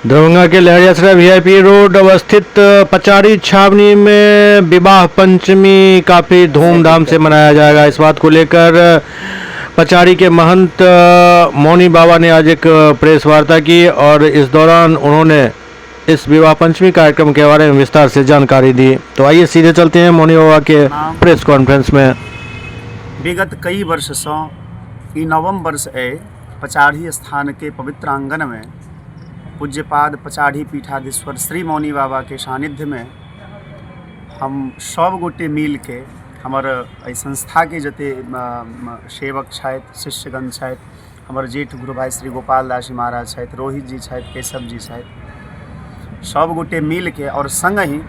दरभंगा के Laheriasarai VIP road अवस्थित पचारी छावनी में विवाह पंचमी काफी धूमधाम से मनाया जाएगा। इस बात को लेकर पचारी के महंत मौनी बाबा ने आज एक प्रेस वार्ता की और इस दौरान उन्होंने इस विवाह पंचमी कार्यक्रम के बारे में विस्तार से जानकारी दी। तो आइए सीधे चलते हैं मौनी बाबा के प्रेस कॉन्फ्रेंस में। विगत कई वर्षसँ ई नवम वर्ष अइ पचाढ़ी स्थानके पवित्र आङ्गनमे पूज्यपाद पचाढ़ी पीठाधीश्वर श्री मौनी बाबाके सान्निध्यमे हम सब गोटे मिलके हमर एहि संस्थाके जतेक सेवक छथि, शिष्यगण छथि, हमर जेठ गुरु भाइ श्री गोपाल दास जी महाराज छथि, रोहित जी छथि, केशव जी छथि, सब गोटे मिलके आओर सङ्गहि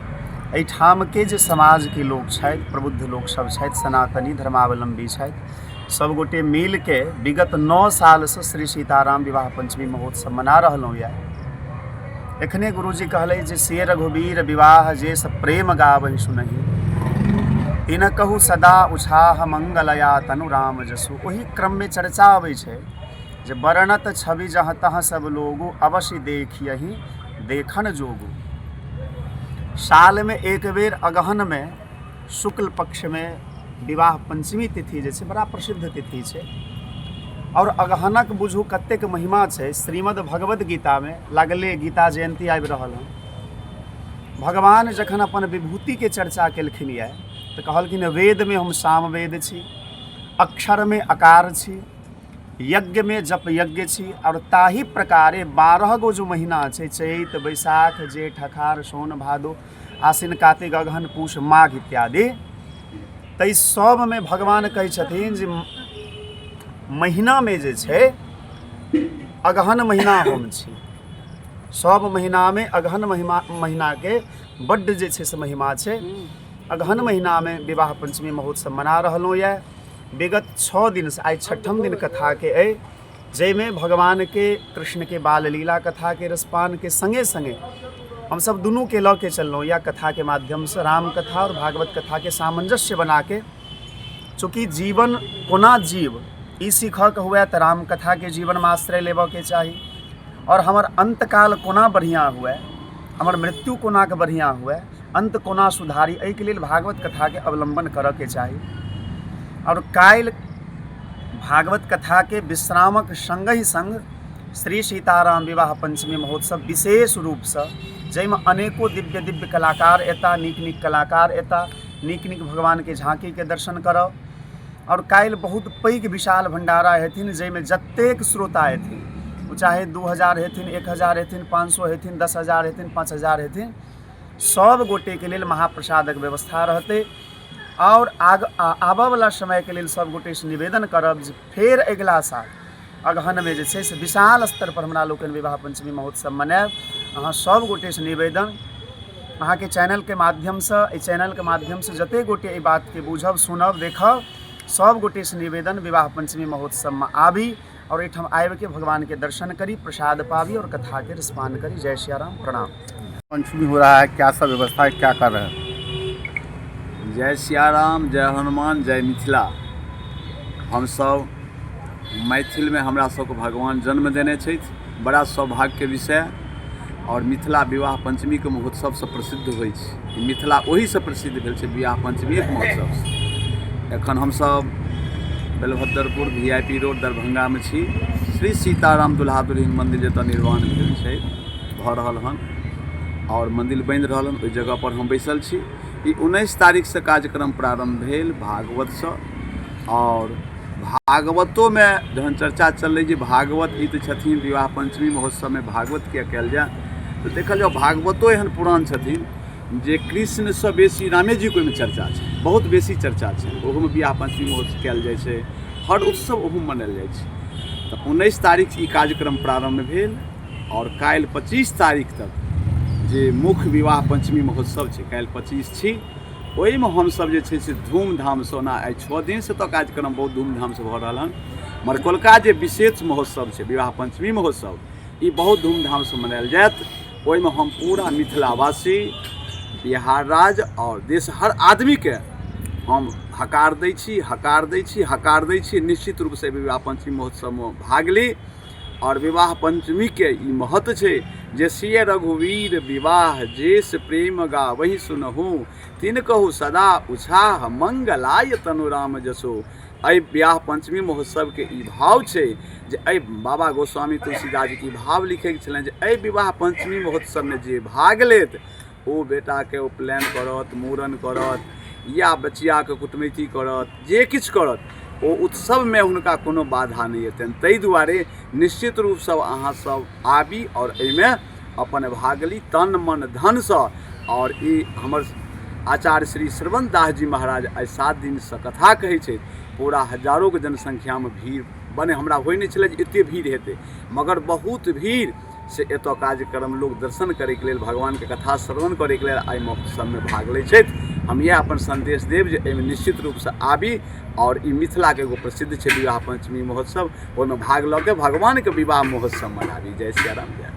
एहिठामके जे समाजके लोक छथि, प्रबुद्ध लोकसभ छथि, सनातनी धर्मावलम्बी छथि, सब गोटे मिलके विगत 9 सालसँ श्री सीताराम विवाह पञ्चमी महोत्सव मना रहलहुँ यऽ। एखने गुरुजी कहलै जे से रघुवीर विवाह जे सब प्रेम गाबहि सुनहि तिन कहु सदा उछाह मंगलया तनु राम जसु। ओहि क्रममे चर्चा अबै छै जे वर्णत छवि जहाँ तहाँ सब लोगो अवश्य देखियहि देखन जोगु। सालमे एक बेर अगहनमे शुक्ल पक्षमे विवाह पञ्चमी तिथि जे छै बड़ा प्रसिद्ध तिथि छै आओर अगहनक बुझू कतेक महिमा छै। श्रीमद् भगवद गीतामे लागले गीता जयन्ती आबि रहल हँ। भगवान जखन अपन विभूतिके चर्चा केलखिन यऽ तऽ कहलखिन वेदमे हम सामवेद छी, अक्षरमे अकार छी, यज्ञमे जप यज्ञ छी आओर ताहि प्रकारे 12 गो जो महीना छै चैत बैसाख जेठ अखार सोन भादो आसिन कातिक अगहन पूस माघ इत्यादि, ताहि सबमे भगवान कहै छथिन जे महीनामे जे छै अगहन महीना हम छी। सब महीनामे अगहन महिमा महीनाके बड्ड जे छै से महिमा छै। अगहन महीनामे विवाह पञ्चमी महोत्सव मना रहलहुँ यऽ विगत 6 दिनसँ। आइ छठम दिन कथाके अइ जाहिमे भगवानके कृष्णके बाललीला कथाके रसपानके सङ्गे सङ्गे हमसभ दुनूके लऽ के चललहुँ या कथाके माध्यमसँ रामकथा आओर भागवत कथाके सामंजस्य बनाके, चूँकि जीवन कोना जीव ई सीखऽके हुए तऽ रामकथाके जीवनमे आश्रय लेबऽके चाही आओर हमर अन्तकाल कोना बढ़िआँ हुए, हमर मृत्यु कोनाके बढ़िआँ हुए, अन्त कोना सुधारी, एहिके लेल भागवत कथाके अवलम्बन करऽके चाही। आओर काल्हि भागवत कथाके विश्रामक सङ्गहि सङ्ग श्री सीताराम विवाह पञ्चमी महोत्सव विशेष रूपसँ, जाहिमे अनेको दिव्य दिव्य कलाकार एता, नीक नीक कलाकार एता, नीक नीक भगवानके झाँकीके दर्शन करब। आओर काल्हि बहुत पैघ विशाल भण्डारा हेथिन जाहिमे जतेक श्रोता हेथिन, ओ चाहे 2000 हेथिन, 1000 हेथिन, 500 हेथिन, 10,000 हेथिन, 5000 हेथिन, सब गोटेके लेल महाप्रसादक व्यवस्था रहतै। आओर आबऽवला समयके लेल सब गोटेसँ निवेदन करब जे फेर अगिला साल अगहनमे जे छै से विशाल स्तरपर हमरा लोकनि विवाह पञ्चमी महोत्सव मनायब। अहाँ सब गोटेसँ निवेदन, अहाँके चैनलके माध्यमसँ, एहि चैनलके माध्यमसँ जतेक गोटे एहि बातके बूझब, सुनब, देखब, सब गोटेसँ निवेदन विवाह पञ्चमी महोत्सवमे आबी आओर एहिठाम आबिके भगवानके दर्शन करी, प्रसाद पाबी आओर कथाके रसपान करी। जय सियाराम, प्रणाम। पंचमी हो रहा है, क्या सब व्यवस्था है, क्या कर रहे हैं? जय सियाराम, जय हनुमान, जय मिथिला। हमसब मैथिलमे हमरा सबके भगवान जन्म देने छथि, बड़ा सौभाग्यके विषय। आओर मिथिला विवाह पञ्चमीके महोत्सवसँ प्रसिद्ध होइ छै। मिथिला ओहीसँ प्रसिद्ध भेल छै, विवाह पञ्चमीएके महोत्सवसँ। एखन हमसब Belbhadrapur V I P road दरभंगामे छी। श्री सीताराम दुल्हा दुल्हिन मन्दिर जतऽ निर्माण भेल छै, भऽ रहल हन आओर मन्दिर बनि रहल हन, ओहि जगहपर हम बैसल छी। ई 19 तारीखसँ कार्यक्रम प्रारम्भ भेल भागवतसँ। आओर भागवतोमे जहन चर्चा चललै जे भागवत ई तऽ छथिन, विवाह पञ्चमी महोत्सवमे भागवत किया कयल जाय, तऽ देखल जाउ भागवतो एहन पुरान छथिन जे कृष्णसँ बेसी रामेजीके ओहिमे चर्चा छै, बहुत बेसी चर्चा छै। ओहोमे विवाह पञ्चमी महोत्सव कयल जाइ छै, हर उत्सव ओहूमे मनायल जाइ छै। तऽ 19 तारीख ई कार्यक्रम प्रारम्भ भेल आओर काल्हि 25 तारीख तक जे मुख्य विवाह पञ्चमी महोत्सव छै, काल्हि 25 छी, ओहिमे हमसभ जे छै से धूमधामसँ, ओना आइ 6 दिनसँ तऽ कार्यक्रम बहुत धूमधामसँ भऽ रहल हन, मगर कोलका जे विशेष महोत्सव छै विवाह पञ्चमी महोत्सव, ई बहुत धूमधामसँ मनायल जायत। ओहिमे हम पूरा मिथिलावासी, बिहार राज्य आओर देश हर आदमीके हम हकार दै छी, हकार दै छी, हकार दै छी। निश्चित रूपसँ विवाह पञ्चमी महोत्सवमे भाग ली। आओर विवाह पञ्चमीके ई महत्व छै जे सिय रघुवीर विवाह जेस प्रेम गावहि सुनहु तिन कहु सदा उछाह मंगलाय तनु राम जसो। एहि विवाह पञ्चमी महोत्सवके ई भाव छै जे एहि बाबा गोस्वामी तुलसीदास जीके ई भाव लिखैके छलनि जे एहि विवाह पञ्चमी महोत्सवमे जे भाग लेत ओ बेटाके उपनयन करत, मूड़न करत या बचियाके कुटमैती करत, जे किछु करत ओ उत्सवमे हुनका कोनो बाधा नहि एतनि। ताहि दुआरे निश्चित रूपसँ अहाँ सब आबी आओर एहिमे अपन भाग ली तन मन धनसँ। आओर ई हमर आचार्य श्री श्रवण दास जी महाराज आइ 7 दिनसँ कथा कहै छथि। पूरा हजारोके जनसंख्यामे भीड़ बने, हमरा होइ नहि छलै जे एतेक भीड़ हेतै, मगर बहुत भीड़ से एतऽ कार्यक्रम लोक दर्शन करैके लेल, भगवानके कथा श्रवण करैके लेल एहि महोत्सवमे भाग लै छथि। हम इएह अपन सन्देश देब जे एहिमे निश्चित रूपसँ आबी आओर ई मिथिलाके एगो प्रसिद्ध छै विवाह पञ्चमी महोत्सव, ओहिमे भाग लऽ के भगवानके विवाह महोत्सव मनाबी। जय सियाराम, जय।